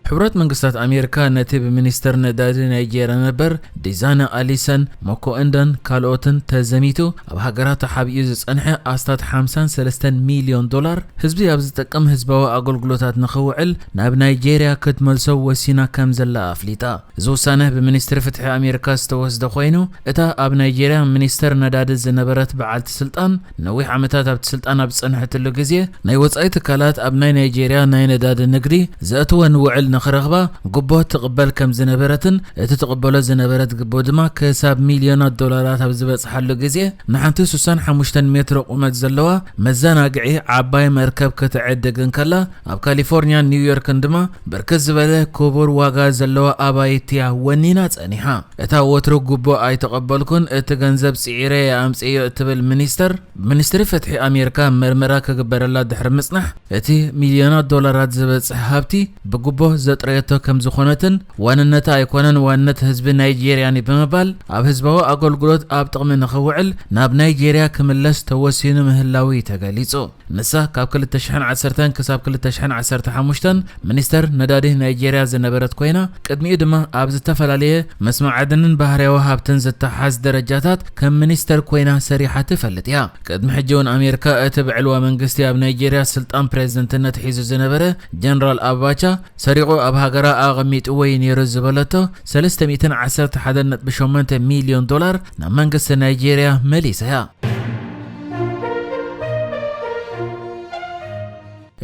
ሕቡራት መንግስታት ኣሜሪካ ነቲ ብሚኒስተር ነዳዲ ናይጄርያ ነበር ዲዛነ ኣሊሰን ሞኮእንዳን ካልኦትን ተዘሚቱ ኣብ ሃገራ ተሓቢኡ ዝጸንሐ ኣስታት ሓምሳን ሰለስተን ሚልዮን ዶላር ህዝቢ ኣብ ዝጠቅም ህዝባዊ ኣገልግሎታት ንኽውዕል ናብ ናይጄርያ ክትመልሶ ወሲና ከም ዘላ ኣፍሊጣ። እዚ ውሳነ ብሚኒስትሪ ፍትሒ ኣሜሪካ ዝተወስደ ኮይኑ፣ እታ ኣብ ናይጄርያ ሚኒስተር ነዳዲ ዝነበረት በዓልቲ ስልጣን ነዊሕ ዓመታት ኣብቲ ስልጣን ኣብ ዝጸንሐትሉ ግዜ ናይ ወጻኢ ትካላት ኣብ ናይ ናይጄርያ ናይ ነዳዲ ንግዲ ዘእትወን ውዕል ንኽረኽባ ጉቦ ትቕበል ከም ዝነበረትን እቲ ትቕበሎ ዝነበረት ጉቦ ድማ ክሳብ ሚልዮናት ዶላራት ኣብ ዝበጽሓሉ ግዜ ንሓንቲ ስሳን ሓሙሽተን ሜትሮ ቁመት ዘለዋ መዘናግዒ ዓባይ መርከብ ክትዕድግ እንከላ ኣብ ካሊፎርኒያን ኒውዮርክን ድማ ብርክት ዝበለ ክቡር ዋጋ ዘለዋ ኣባይቲ እያ ወኒና ጸኒሓ። እታ ወትሩ ጉቦ ኣይተቐበልኩን፣ እቲ ገንዘብ ጽዒረ እየ ኣምጽእዮ እትብል ሚኒስተር፣ ሚኒስትሪ ፍትሒ ኣሜሪካ መርመራ ክግበረላ ድሕሪ ምጽናሕ፣ እቲ ሚልዮናት ዶላራት ዝበጽሕ ሃብቲ ብጉቦ ዘጥረየቶ ከም ዝኾነትን ዋንነታ ኣይኮነን ዋንነት ህዝቢ ናይጄርያን እዩ ብምባል ኣብ ህዝባዊ ኣገልግሎት ኣብ ጥቕሚ ንኽውዕል ናብ ናይጄርያ ክምለስ ተወሲኑ ምህላዉ እዩ ተገሊጹ። ንሳ ካብ ክልተ ሽሕን ዓሰርተን ክሳብ ክልተ ሽሕን ዓሰርተ ሓሙሽተን ሚኒስተር ነዳዲ ናይጄርያ ዝነበረት ኮይና፣ ቅድሚኡ ድማ ኣብ ዝተፈላለየ ምስ መዓድንን ባህርያዊ ሃብትን ዝተሓዝ ደረጃታት ከም ሚኒስተር ኮይና ሰሪሓ ትፈልጥ እያ። ቅድሚ ሕጂ እውን ኣሜሪካ እቲ ብዕልዋ መንግስቲ ኣብ ናይጄርያ ስልጣን ፕሬዝደንትነት ሒዙ ዝነበረ ጀነራል ኣባቻ ሰሪቑ ኣብ ሃገራ ኣቐሚጥዎ እዩ ነይሩ ዝበለቶ ሰለስተ ሚእትን ዓሰርተ ሓደን ነጥቢ ሸሞንተ ሚልዮን ዶላር ናብ መንግስቲ ናይጄርያ መሊሳ እያ።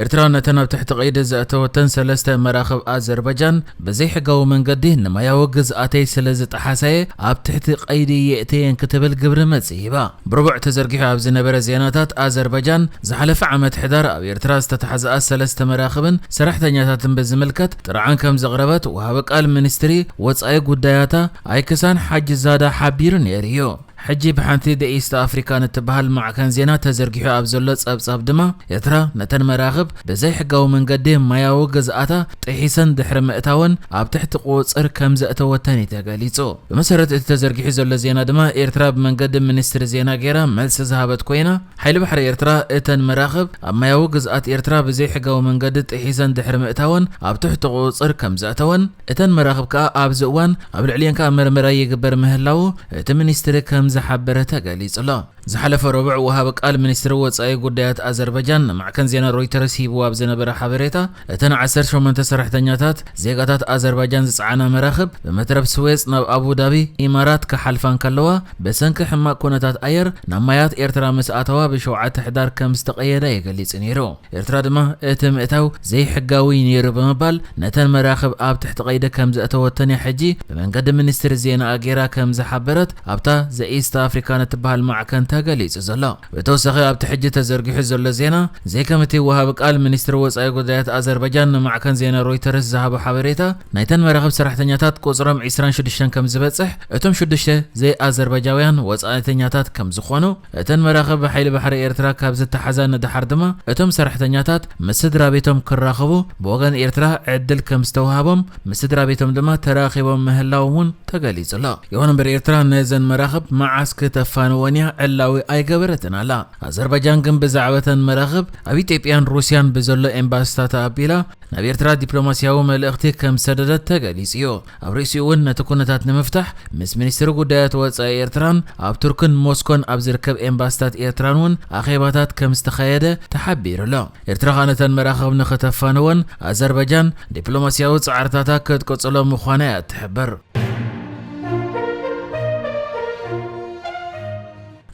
ኤርትራ ነተን ኣብ ትሕቲ ቀይዲ ዘእተወተን ሰለስተ መራኽብ ኣዘርባጃን ብዘይሕጋዊ መንገዲ ንማያዊ ግዝኣተይ ስለ ዝጠሓሳየ ኣብ ትሕቲ ቀይዲ የእተየን ክትብል ግብሪ መልሲ ሂባ። ብረቡዕ ተዘርጊሑ ኣብ ዝነበረ ዜናታት ኣዘርባጃን ዝሓለፈ ዓመት ሕዳር ኣብ ኤርትራ ዝተታሕዝኣ ሰለስተ መራኽብን ሰራሕተኛታትን ብዝምልከት ጥርዓን ከም ዘቕረበት ወሃቢ ቃል ሚኒስትሪ ወጻኢ ጉዳያታ ኣይክሳን ሓጂ ዛዳ ሓቢሩ ነይሩ እዩ። ሕጂ ብሓንቲ The East African እትበሃል ማዕከን ዜና ተዘርጊሑ ኣብ ዘሎ ጸብጻብ ድማ፣ ኤርትራ ነተን መራኽብ ብዘይሕጋዊ መንገዲ ማያዊ ግዝኣታ ጥሒሰን ድሕሪ ምእታወን ኣብ ትሕቲ ቁጽጽር ከም ዘእተወተን እዩ ተገሊጹ። ብመሰረት እቲ ተዘርጊሑ ዘሎ ዜና ድማ፣ ኤርትራ ብመንገዲ ሚኒስትሪ ዜና ገይራ መልሲ ዝሃበት ኮይና፣ ሓይሊ ባሕሪ ኤርትራ እተን መራኽብ ኣብ ማያዊ ግዝኣት ኤርትራ ብዘይሕጋዊ መንገዲ ጥሒሰን ድሕሪ ምእታወን ኣብ ትሕቲ ቁጽጽር ከም ዘእተወን፣ እተን መራኽብ ከኣ ኣብዚ እዋን ኣብ ልዕሊኤን ከኣ መርመራ ይግበር ምህላዉ እቲ ሚኒስትሪ ከም ዝሓበረ ተገሊጹ ኣሎ። ዝሓለፈ ረቡዕ ወሃቢ ቃል ሚኒስትሪ ወጻኢ ጉዳያት ኣዘርባጃን ንማዕከን ዜና ሮይተርስ ሂብዎ ኣብ ዝነበረ ሓበሬታ፣ እተን ዓሰርተ ሸሞንተ ሰራሕተኛታት ዜጋታት ኣዘርባጃን ዝጸዓና መራኽብ ብመትረብ ስዌጽ ናብ ኣቡዳቢ ኢማራት ክሓልፋ እንከለዋ፣ ብሰንኪ ሕማቕ ኩነታት ኣየር ናብ ማያት ኤርትራ ምስ ኣተዋ ብሸውዓተ ሕዳር ከም ዝተቐየዳ እዩ ገሊጹ ነይሩ። ኤርትራ ድማ እቲ ምእታው ዘይሕጋዊ ነይሩ ብምባል ነተን መራኽብ ኣብ ትሕቲ ቀይዲ ከም ዘእተወተን እያ ሕጂ ብመንገዲ ሚኒስትሪ ዜና ኣጌራ ከም ዝሓበረት ኣብታ The East African እትበሃል ማዕከን ተገሊጹ ዘሎ። ብተወሳኺ ኣብቲ ሕጂ ተዘርጊሑ ዘሎ ዜና ዘይከም እቲ ወሃቢ ቃል ሚኒስትሪ ወጻኢ ጉዳያት ኣዘርባጃን ንማዕከን ዜና ሮይተርስ ዝሃቦ ሓበሬታ ናይተን መራኽብ ሰራሕተኛታት ቁጽሮም ዕስራን ሽዱሽተን ከም ዝበጽሕ እቶም ሽዱሽተ ዘይኣዘርባጃውያን ወጻእተኛታት ከም ዝኾኑ እተን መራኽብ ብሓይሊ ባሕሪ ኤርትራ ካብ ዝተሓዛ ንደሓር ድማ፣ እቶም ሰራሕተኛታት ምስ ስድራ ቤቶም ክራኸቡ ብወገን ኤርትራ ዕድል ከም ዝተዋህቦም፣ ምስ ስድራ ቤቶም ድማ ተራኺቦም ምህላዎም እውን ተገሊጹ ኣሎ። ይኹን እምበር ኤርትራ ነዘን መራኽብ መዓስ ክተፋንወን እያ ዕላዊ ኣይገበረትን ኣላ። ኣዘርባጃን ግን ብዛዕባ እተን መራኽብ ኣብ ኢትዮጵያን ሩስያን ብዘሎ ኤምባሲታት ኣቢላ ናብ ኤርትራ ዲፕሎማስያዊ መልእኽቲ ከም ዝሰደደት ተገሊጹ እዩ። ኣብ ርእሲኡ እውን ነቲ ኩነታት ንምፍታሕ ምስ ሚኒስትሪ ጉዳያት ወጻኢ ኤርትራን ኣብ ቱርክን ሞስኮን ኣብ ዝርከብ ኤምባሲታት ኤርትራን እውን ኣኼባታት ከም ዝተኻየደ ተሓቢሩ ኣሎ። ኤርትራ ከኣ ነተን መራኽብ ንኽተፋንወን ኣዘርባጃን ዲፕሎማስያዊ ጻዕርታታ ክትቅጽሎ ምዃና እያ እትሕብር።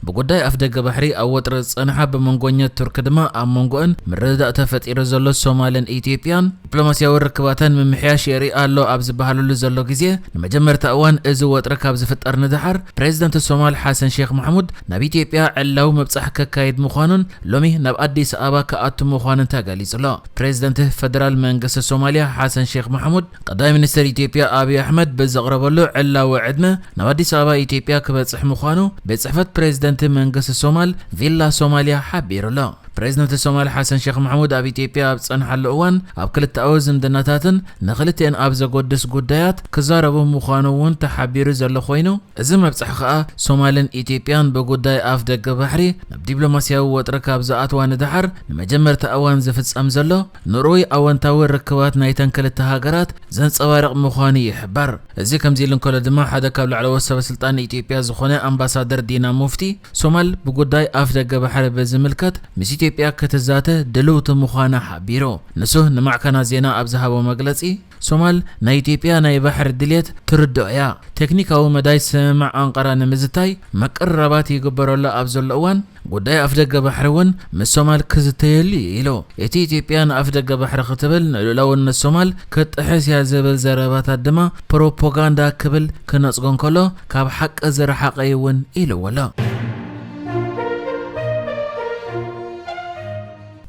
ብጉዳይ ኣፍደገ ባሕሪ ኣብ ወጥሪ ዝጸንሓ ብመንጎኛ ቱርክ ድማ ኣብ መንጎአን ምርድዳእ ተፈጢሩ ዘሎ ሶማልን ኢትዮጵያን ዲፕሎማስያዊ ርክባተን ምምሕያሽ የርኢ ኣሎ ኣብ ዝበሃለሉ ዘሎ ግዜ ንመጀመርታ እዋን እዚ ወጥሪ ካብ ዝፍጠር ንደሓር ፕሬዝደንት ሶማል ሓሰን ሼክ ማሕሙድ ናብ ኢትዮጵያ ዕላዊ ምብጻሕ ከካይድ ምዃኑን ሎሚ ናብ ኣዲስ ኣበባ ክኣቱ ምዃኑን ተገሊጹ ኣሎ። ፕሬዝደንት ፈደራል መንግስቲ ሶማልያ ሓሰን ሼክ ማሕሙድ ቀዳማይ ሚኒስትር ኢትዮጵያ ኣብይ ኣሕመድ ብዘቕረበሉ ዕላዊ ዕድመ ናብ ኣዲስ ኣበባ ኢትዮጵያ ክበጽሕ ምዃኑ ቤት ጽሕፈት ፕሬዝደንት መንግስቲ ሶማል ቪላ ሶማልያ ሓቢሩ ኣሎ። ፕሬዝደንት ሶማል ሓሰን ሼክ መሕሙድ ኣብ ኢትዮጵያ ኣብ ዝጸንሓሉ እዋን ኣብ ክልተኣዊ ዝምድናታትን ንክልቲኤን ኣብ ዘጎድስ ጉዳያት ክዛረቡ ምዃኑ እውን ተሓቢሩ ዘሎ ኮይኑ፣ እዚ መብጽሒ ከኣ ሶማልን ኢትዮጵያን ብጉዳይ ኣፍ ደገ ባሕሪ ናብ ዲፕሎማስያዊ ወጥሪ ካብ ዝኣትዋ ንደሓር ንመጀመርታ እዋን ዝፍጸም ዘሎ ንሩይ ኣወንታዊ ርክባት ናይተን ክልተ ሃገራት ዘንጸባርቕ ምዃኑ ይሕበር። እዚ ከምዚ ኢሉ እንከሎ ድማ ሓደ ካብ ላዕለዎት ሰበ ስልጣን ኢትዮጵያ ዝኾነ ኣምባሳደር ዲና ሙፍቲ ሶማል ብጉዳይ ኣፍ ደገ ባሕሪ ብዝምልከት ምስ ኢትዮጵያ ክትዛተ ድልውቲ ምዃና ሓቢሩ። ንሱ ንማዕከናት ዜና ኣብ ዝሃቦ መግለጺ ሶማል ናይ ኢትዮጵያ ናይ ባሕሪ ድልየት ትርድኦ እያ። ቴክኒካዊ መዳይ ስምምዕ ኣንቀራ ንምዝታይ መቅረባት ይግበረሉ ኣብ ዘሎ እዋን ጉዳይ ኣፍ ደገ ባሕሪ እውን ምስ ሶማል ክዝተየሉ እዩ ኢሉ። እቲ ኢትዮጵያ ንኣፍ ደገ ባሕሪ ክትብል ንልኡላውነት ሶማል ክትጥሕስ እያ ዝብል ዘረባታት ድማ ፕሮፓጋንዳ ክብል ክነጽጎ እንከሎ ካብ ሓቂ ዝረሓቐ እዩ እውን ኢልዎ ኣሎ።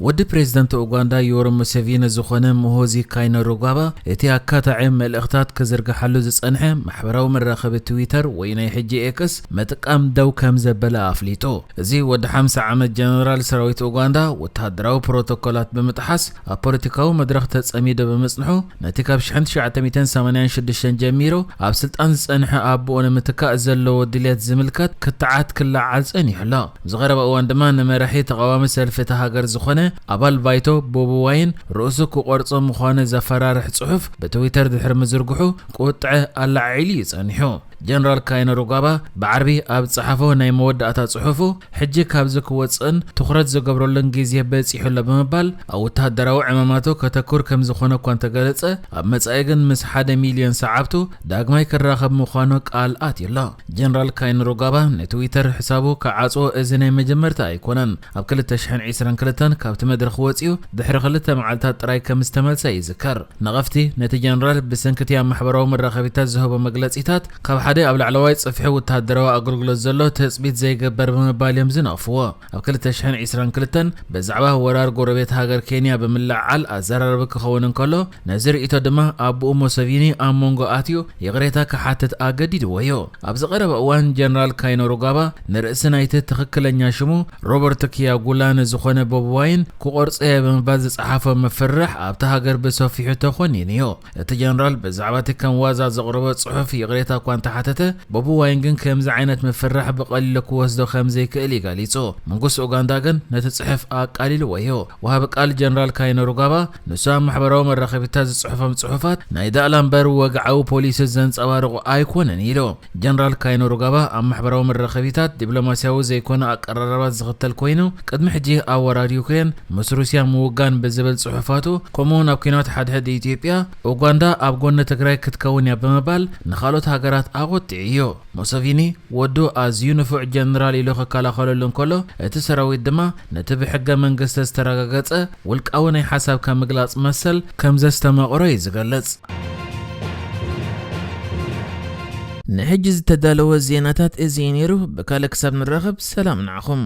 ወዲ ፕሬዝደንት ኡጋንዳ ዮወሪ ሙሴቪኒ ዝኾነ ሙሆዚ ካይነሩጋባ እቲ ኣካታዒ መልእኽታት ክዝርግሓሉ ዝጸንሐ ማሕበራዊ መራኸቢ ትዊተር ወይ ናይ ሕጂ ኤክስ ምጥቃም ደው ከም ዘበለ ኣፍሊጡ። እዚ ወዲ ሓምሳ ዓመት ጀነራል ሰራዊት ኡጋንዳ ወተሃደራዊ ፕሮቶኮላት ብምጥሓስ ኣብ ፖለቲካዊ መድረኽ ተጸሚዱ ብምጽንሑ ነቲ ካብ ሽሕን ትሽዓተ ሚእትን ሰማንያን ሽዱሽተን ጀሚሩ ኣብ ስልጣን ዝጸንሐ ኣቦኡ ንምትካእ ዘለዎ ድልየት ዝምልከት ክትዓት ክለዓል ጸኒሑ ኣሎ። ዝቐረበ እዋን ድማ ንመራሒ ተቓዋሚ ሰልፊ እታ ሃገር ዝኾነ ኣባል ባይቶ ቦቢ ዋይን ርእሱ ክቖርጾ ምዃኑ ዘፈራርሕ ጽሑፍ ብትዊተር ድሕሪ ምዝርግሑ ቁጥዐ ኣላዒሉ እዩ ጸኒሑ። ጀነራል ካይነሩጋባ ብዓርቢ ኣብ ዝጸሓፎ ናይ መወዳእታ ጽሑፉ ሕጂ ካብዚ ክወጽእን ትኹረት ዝገብረሉን ግዜ በጺሑ ኣሎ ብምባል ኣብ ወተሃደራዊ ዕማማቱ ከተኩር ከም ዝኾነ እኳ እንተገለጸ ኣብ መጻኢ ግን ምስ ሓደ ሚልዮን ሰዓብቱ ዳግማይ ክራኸብ ምዃኑ ቃል ኣትዩ ኣሎ። ጀነራል ካይነሩጋባ ንትዊተር ሕሳቡ ክዓጽዎ እዚ ናይ መጀመርታ ኣይኮነን። ኣብ ክልተ ሽሕን ዕስራን ክልተን ካብቲ መድረኽ ወጺኡ ድሕሪ ክልተ መዓልታት ጥራይ ከም ዝተመልሰ ይዝከር። ነቐፍቲ ነቲ ጀነራል ብሰንኪ እቲ ኣብ ማሕበራዊ መራኸቢታት ዝህቦ መግለጺታት ካብ ሓደ ኣብ ላዕለዋይ ጽፍሒ ወተሃደራዊ ኣገልግሎት ዘሎ ትጽቢት ዘይገበር ብምባል እዮም ዝነቕፍዎ። ኣብ ክልተ ሽሕን ዕስራን ክልተን ብዛዕባ ወራር ጎረቤት ሃገር ኬንያ ብምልዓል ኣዘራረቢ ክኸውን እንከሎ ነዚ ርእይቶ ድማ ኣቦኡ ሙሰቪኒ ኣብ መንጎ ኣትዩ ይቕሬታ ክሓትት ኣገዲድዎ እዩ። ኣብ ዝቐረበ እዋን ጀነራል ካይነሩጋባ ንርእሲ ናይቲ ትኽክለኛ ሽሙ ሮበርት ኪያጉላ ንዝኾነ ቦቢ ዋይን ክቖርጾ እየ ብምባል ዝጸሓፎ ምፍርራሕ ኣብታ ሃገር ብሰፊሑ ተኾኒኑ እዩ። እቲ ጀነራል ብዛዕባ እቲ ከም ዋዛ ዘቕረቦ ጽሑፍ ይቕሬታ እኳ እንተሓተተ፣ ቦቢ ዋይን ግን ከምዚ ዓይነት ምፍራሕ ብቐሊሉ ክወስዶ ከም ዘይክእል እዩ ገሊጹ። መንግስቲ ኡጋንዳ ግን ነቲ ጽሑፍ ኣቃሊልዎ እዩ። ወሃቢ ቃል ጀነራል ካይነሩጋባ ንሱ ኣብ ማሕበራዊ መራኸቢታት ዝጽሕፎም ጽሑፋት ናይ ዳእላ እምበር ወግዓዊ ፖሊሲ ዘንጸባርቑ ኣይኮነን ኢሉ። ጀነራል ካይነሩጋባ ኣብ ማሕበራዊ መራኸቢታት ዲፕሎማስያዊ ዘይኮነ ኣቀራረባት ዝኽተል ኮይኑ፣ ቅድሚ ሕጂ ኣብ ወራር ዩክሬን ምስ ሩስያ ምውጋን ብዝብል ጽሑፋቱ፣ ከምኡውን ኣብ ኲናት ሓድሕድ ኢትዮጵያ ኡጋንዳ ኣብ ጎኒ ትግራይ ክትከውን እያ ብምባል ንኻልኦት ሃገራት ኣቖጢዑ እዩ። ሙሰቪኒ ወዱ ኣዝዩ ንፉዕ ጀነራል ኢሉ ክከላኸለሉ እንከሎ፣ እቲ ሰራዊት ድማ ነቲ ብሕገ መንግስቲ ዝተረጋገጸ ውልቃዊ ናይ ሓሳብካ ምግላጽ መሰል ከም ዘስተማቕሮ እዩ ዝገልጽ። ንሕጂ ዝተዳለወ ዜናታት እዚ እዩ ነይሩ። ብካልእ ክሳብ ንራኸብ ሰላም ንዓኹም።